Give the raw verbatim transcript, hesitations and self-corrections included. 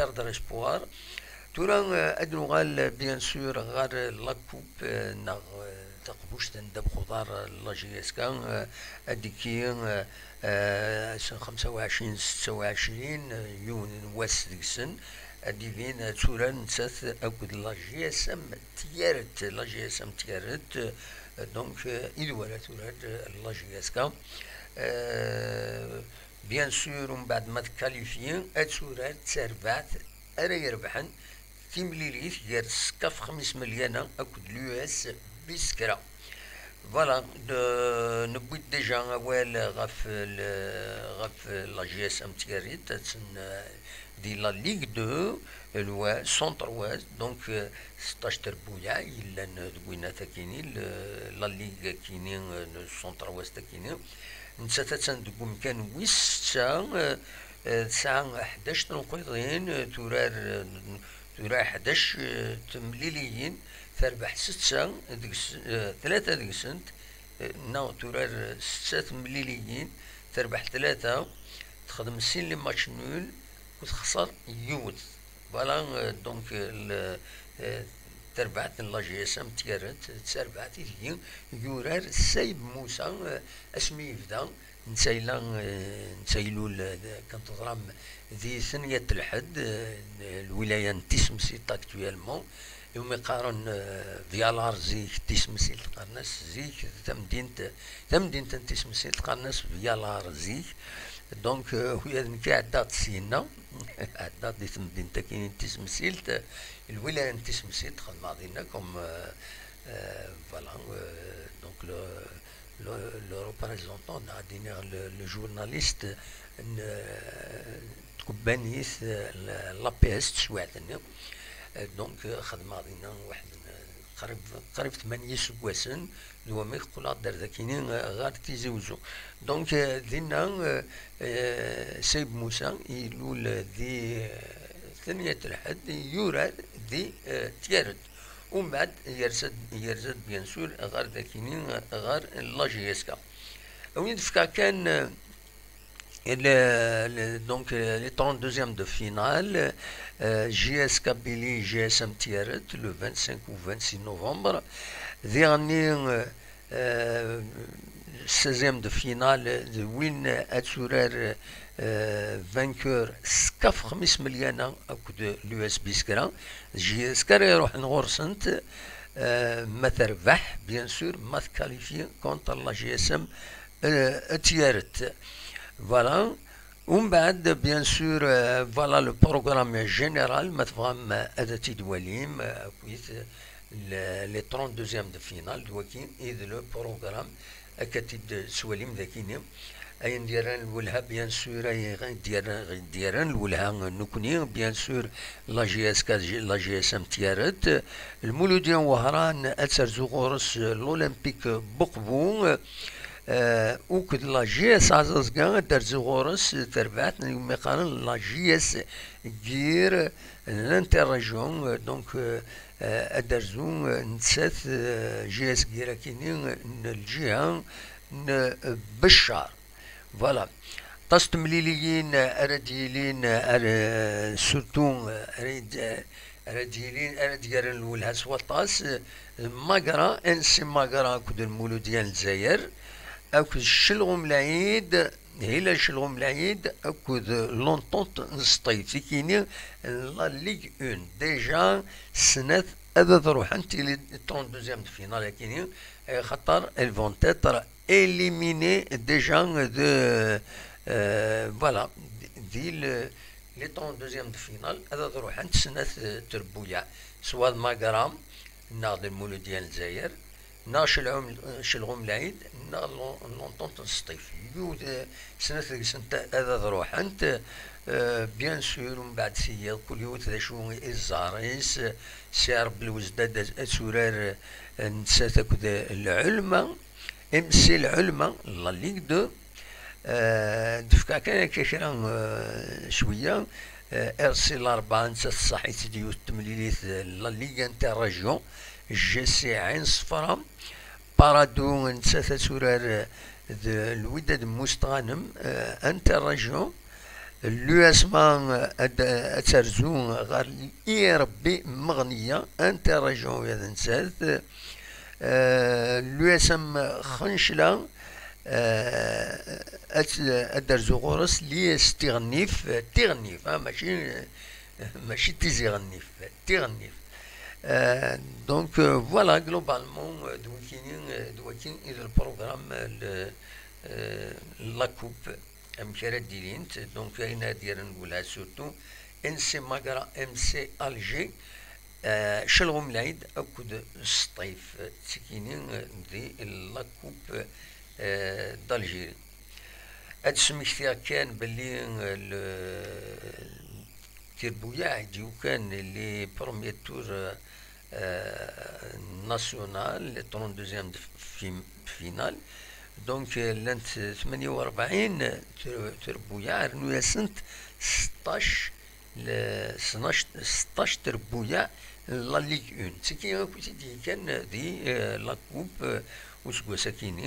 Perdre espoir. Tura, eh, ad nuɣal, eh, bien sûr, ɣer, eh, la coupe, eh, neɣ, eh, taqbuct n ddabex uḍar, eh, la J S K, eh, ad d-ikki, eh, eh, s xemsa u ɛecrin, setta u ɛecrin, eh, yiwen n wass deg-sen, ad d-ibin, eh, tura nettat akked la J S M Tiaret, la J S M Tiaret, eh, donc, eh, i d wara tura, eh, la J S K. Eh, bien sûr, umbeɛd ma tkalifyi, ad turar d tarbaɛt ara irebḥen timlilit gar Skaf Xmis Melyana akked l'U S Biskra. Voilà, de, newwi-d déjà awal ɣef, le, ɣef la J S M Tiaret, atten, euh, di la Ligue deux, le centre ouest, donc, euh, seṭṭac trebbuyaɛ yellan deg winat akini, le, la Ligue akini, euh, le centre ouest akini. Nettat attan deg umkan wis setta, euh, euh, tesɛa ḥdac tenqiḍin, euh, turar, euh, turar ḥdac, euh, temliliyin, terbeḥ setta deg-s-, euh, tlata deg-sent, euh, neɣ turar setta temliliyin, terbeḥ tlata, texdem sin les matchs nuls, u texṣer yiwet. Voilà, euh, donc, euh, le, euh, tarbaɛt n la J S M Tiaret, d tarbaɛt ideg yurar Sayb Musa, euh, asmi yebda, netta yella, euh, netta ilul, euh, kan teẓram, di tenya n lḥedd, euh, lwilaya n Tisemsilt actuellement, iwumi qqaren, euh, Vialar zik, Tisemsilt qqaren-as zik, tamdint, tamdint n Tisemsilt qqaren-as Vialar zik. Donc, euh, ula d nekk ɛeddaɣ-d syenna, ɛeddaɣ-d di temdint akkin n Tisemsilt, lwilaya n Tisemsilt, xedmeɣ dinna comme, euh, euh, voilà, euh, donc le, le, le représentant, neɣ ad iniɣ le, le journaliste n, euh, tkebbanit, euh, la, l'A P S teswiɛt-nni. Euh, donc, euh, xedmeɣ dinna waḥed n, euh, qrib, qrib tmanya iseggasen, d wamek qqleɣ-d ar dakini, eh, ɣer Tizi Uzzu. Donc, eh, dinna, eh, eh, Sayb Musa ilul di, eh, tmenya n lḥedd, yurar di, eh, Tiaret. Umbeɛd yerza-d, yerza-d, bien sûr, ɣer dakini, eh, ɣer la J S K. Awi d-fkeɣ kan, eh, Et le, le, donc, euh, les trente-deuxièmes de finale, euh, J S Kabylie, J S M Tiaret, le vingt-cinq ou vingt-six novembre. Dernier, euh, euh, seizième de finale, d win ad turar, euh, vainqueur Skaf Xmis Melyana akked l'U S Biskra. J S K ara iruḥen ɣur-sent, euh, ma terbeḥ, bien sûr, ma tkalifyi contre la J S M, euh, Tiaret. Voilà. Umbeɛd, bien sûr, euh, voilà le programme général, ma tebɣam, euh, ad t-id-twalim, euh, akkit, euh, le, les trente-deuxièmes de finale, d waki i d le programme, akka t-id-twalim dakini. Ayen d-yerran lwelha, bien sûr, ayen d-yerran, d-yerran lwelha, euh, nukni, bien sûr, la J S K, la J S M Tiaret, Lmuludya n Wehran ad terzu ɣur-s, euh, l'Olympique Boqbu, euh, uked la J S Azazga ad terzu ɣur-s, euh, terbaɛt n yumi qqaren la J S Gir, euh, l'Interrégion, euh, donc, euh, euh, ad terzu, euh, nettat, euh, J S Gir akini, euh, n lǧiha n, euh, Beccar. Voilà. Aṭas n temliliyin ara d-yilin, ara, surtout, ara d-, ara d-yilin, ara d-yerren lwelha s waṭas, Magra, N C Magra akked Lmuludya n Lezzayer, akked Celɣum Lɛid, Hilal Celɣum Lɛid, akked l'Entente n Sṭif. Tikini, la Ligue un. Déjà, snat ad, ad ruḥent i les trente-deuxièmes de finale akini, eh, xaṭer elles vont être éliminé déjà de, euh, voilà, di le, les trente-deuxièmes de finale, ad, ad ruḥent snat, euh, trebbuyaɛ, soit d Magra, neɣ d Lmuludya n Lezzayer, neɣ Celɣum, Celɣum Lɛid, neɣ l'En-, l'Entente n Sṭif. Yiwet, euh, snat deg-sent ad, ad ruḥent, euh, bien sûr, umbeɛd seg yiḍ, kul yiwet d acu i ẓẓher-is, euh, Si Rebbi Lwezdad ad, ad turar, euh, nettat akked, euh, lɛulma, M C Lɛulma, la Ligue deux, euh, d-fkeɣ kan akka kra, euh, cwiya, euh, R C Larbɛa, nettat tṣaḥ-itt-id yiwet n temlilit, euh, la Ligue Interrégion, G C Ɛin Ṣefra, Parado, nettat ad turar, euh, d Lwidad Mustɣanem, euh, Interrégion, L'U S M A ad, ad terzu ɣer l'I R B Meɣniya, Interrégion ula d nettat. Eh, l'U S M Xencla, eh, ad, ad d-terzu ɣur-s l'I S Tiɣennif, Tiɣennif, ah, mačči, mačči Tizi Ɣennif, Tiɣennif. Eh, donc, eh, voilà, globalement, eh, d wakini, eh, d wakin i d le programme, eh, le, eh, la coupe. Amek ara d-ilint, donc ayen ara d-yerren deg ulha surtout, N C Magra, M C Alger, eh, Calɣem Lɛid akked Sṭif, ttekini di la coupe, eh, d'Algérie. Ad d-smektiɣ kan belli, eh, le, Tirbuyaɛ i d-yukan les premiers tours, eh, national, les trente-deuxième de fim-, finale. Donc, eh, llant tmenya u rebɛin tir-, tirbuyaɛ, rnu-asent seṭṭac, le, seṭṭac, seṭṭac tirbuyaɛ n la Ligue un. D tigi akk i t-id-yekkan di, eh, la coupe, eh, useggas akini.